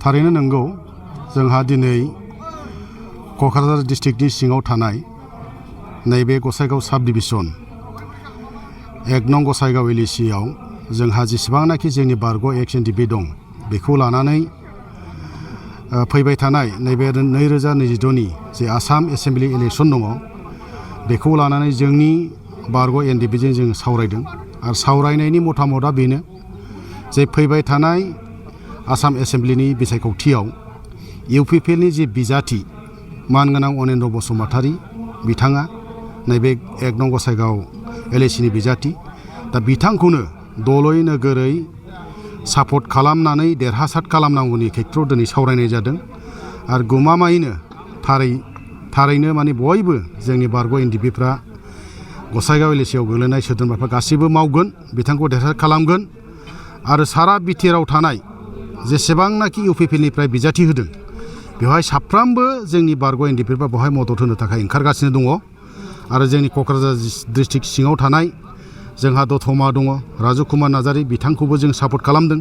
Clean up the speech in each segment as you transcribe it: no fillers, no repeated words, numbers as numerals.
थारैनो नंगौ जोंहा दिनै क'क्राझार डिस्ट्रिक्टनि सिङाव थानाय नैबे गसाइगाव साब डिभिजन 1 नं गसाइगाव एलएसिआव जोंहा जेसेबांनाखि जोंनि बारग' एक्स एनडिपि दं बेखौ लानानै फैबाय थानाय नैबे 2026नि जे आसाम एसेम्बलि इलेक्सन दङ बेखौ लानानै जोंनि बारग' एनडिपिजों जों सावरायदों आरो सावरायनायनि मतामतआ बेनो जे फैबाय थानाय आसाम एसेम्बलिनि बिसायख'थियाव इउपिपिएलनि जे बिजाथि मानगोनां अनेन्द्र बसुमतारी बिथाङा नैबे 1 नं गसाइगाव एलएसिनि बिजाथि दा बिथांखौनो दलै नोगोरै सापर्ट खालामनानै देरहासार खालामनांगौनि खेथ्रआव दिनै सावरायनाय जादों आरो गमामायैनो थारैनो माने बयबो जोंनि बारग' एनडिपिफ्रा गसाइगाव एलएसिआव गोग्लैनाय सोद्रोमाफ्रा गासैबो मावगोन बिथांखौ देरहासार खालामगोन आरो सारा बिटिआरआव थानाय जेसेबांनाखि इउपिपिएलनिफ्राय बिजाथि होदों बेवहाय साफ्रोमबो जोंनि बारग' एनडिपिफ्रा बेवहाय मदद होनो थाखाय ओंखारगासिनो दङ आरो जोंनि क'क्राझार डिस्ट्रिक्ट सिङाव थानाय जोंहा दतमा दङ राजु कुमार नार्जारी बिथांखौबो जों सापर्ट खालामदों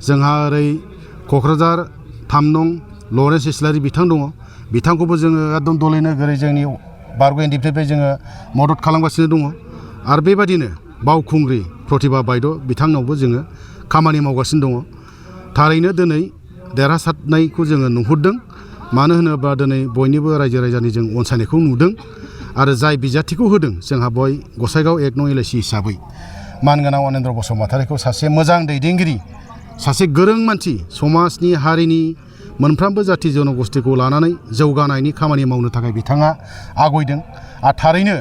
जोंहा ओरै क'क्राझार 3 नं लरेन्स इस्लारि बिथां दङ बिथांखौबो जोङो एकदम दलै नोगोरै जोंनि बारग' एनडिपिनिफ्राय जोङो मदद खालामगासिनो दङ आरो बेबादिनो बावखुंग्रि प्रतिभा बायद' बिथांनावबो जोङो खामानि मावगासिनो दङ थारैनो दिनै देरहासारनायखौ जोङो नुहुरदों मानो होनोब्ला दिनै बयनिबो रायजो राजानि जों अनसायनायखौ नुदों आरो जाय बिजाथिखौ होदों जोंहा बय गसाइगाव 1 नं एलएसि हिसाबै मानगोनां अनेन्द्र बसुमतारीखौ सासे मोजां दैदेनगिरि सासे गोरों मानसि समाजनि हारिनि मोनफ्रोमबो जाथि जनगोष्ठीखौ लानानै जौगानायनि खामानि मावनो थाखाय बिथाङा आवगायदों आरो थारैनो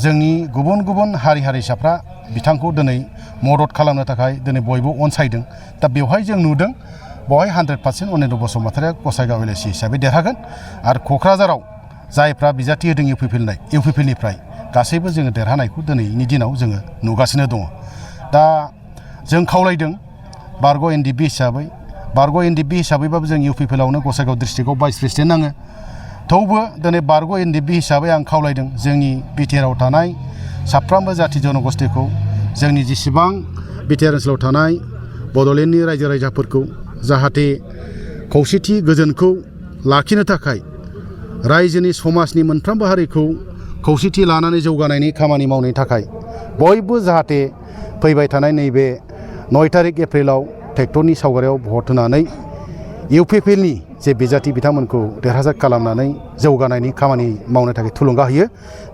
जोंनि गुबुन गुबुन हारि हारिसाफ्रा बिथांखौ दिनै मदद खालामनो थाखाय दिनै बयबो अनसायदों दा बेवहाय जों नुदों बेवहाय 100% अनेन्द्र बसुमतारीया गसाइगाव एलएसि हिसाबै देरहागोन आरो क'क्राझाराव जायफ्रा बिजाथि होदों इउपिपिएलनिफ्राय गासैबो जोङो देरहानायखौ दिनैनि दिनाव जोङो नुगासिनो दङ दा जों खावलायदों बारग' एनडिपि हिसाबैबाबो जों इउपिपिएलावनो गसाइगाव डिस्ट्रिक्टआव भाइस प्रेसिडेन्ट नाङो थेवबो दिनै बारग' एनडिपि हिसाबै आं खावलायदों जोंनि बिटिआरआव थानाय साफ्रोमबो जाथि जनगोष्ठीखौ जोंनि जेसेबां बिटिआर ओनसोलाव थानाय बड'लेण्डनि रायजो राजाफोरखौ जाहाथे खौसेथि गोजोनखौ लाखिनो थाखाय रायजोनि समाजनि मोनफ्रोमबो हारिखौ खौसेथि लानानै जौगानायनि खामानि मावनायनि थाखाय बयबो जाहाथे फैबाय थानाय नैबे 9 तारिख एप्रिलाव ट्रेक्टरनि सावगारियाव भट होनानै इउपिपिएलनि जे बिजाथि बिथांमोनखौ देरहासार खालामनानै जौगानायनि खामानि मावनो थाखाय थुलुंगा होयो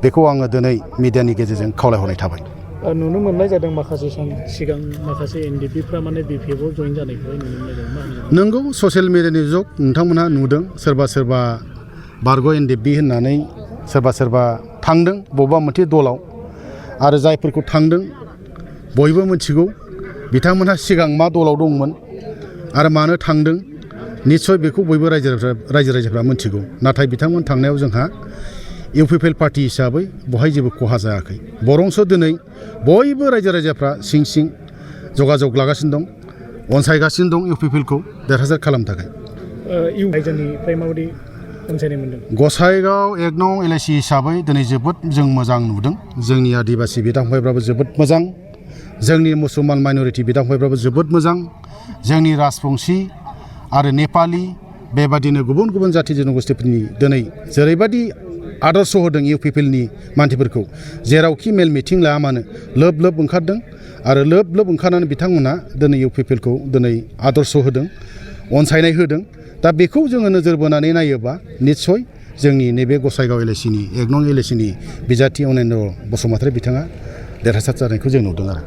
बेखौ आङो दिनै मिडियानि गेजेरजों खावलायहरनाय थाबाय नुनो मोननाय जादों माखासे सान सिगां माखासे एनडिपिफ्रा माने बिपिएफआव जइन जानायखौहाय नुनो मोननाय जादों नंगौ ससियेल मिडियानि जुग नोंथांमोनहा नुदों सोरबा बारग' एनडिपि होननानै सोरबा थांदों बबेबा मोनसे दलाव आरो जायफोरखौ थांदों बयबो मिथिगौ बिथांमोनहा सिगां मा दलाव दंमोन आरो मानो थांदों निस्सय बेखौ बयबो रायजो राजाफ्रा मिथिगौ नाथाय बिथांमोन थांनायाव जोंहा इउपिपिएल पार्टी हिसाबै बहाय जेबो खहा जायाखै बरंसो दिनै बयबो रायजो राजाफ्रा सिं जगाजग लागासिनो दं अनसायगासिनो दं इउपिपिएलखौ देरहासार खालामनो थाखाय रायजोनिफ्राय माबायदि अनसायनाय मोनदों गसाइगाव 1 नं एलएसि हिसाबै दिनै जोबोद जों मोजां नुदों जोंनि आदिबासि बिदा फंबायफ्राबो जोबोद मोजां जोंनि मुसलमान माइन'रिटि बिदा फंबायफ्राबो जोबोद मोजां जोंनि राजबंसि आरो नेपालि बेबादिनो गुबुन गुबुन जाथि जनगोष्ठीफोरनि दिनै जेरैबायदि आदर्श होदों इउपिपिएलनि मानसिफोरखौ जेरावखि मेल मिथिं लाया मानो लोब ओंखारदों आरो लोब ओंखारनानै बिथांमोना दिनै इउपिपिएलखौ दिनै आदर्श होदों अनसायनाय होदों दा बेखौ जोङो नोजोर बोनानै नायोबा निस्सय जोंनि नैबे गसाइगाव एलएसिनि 1 नं एलएसिनि बिजाथि अनेन्द्र बसुमतारी बिथाङा देरहासार जानायखौ जों नुदों आरो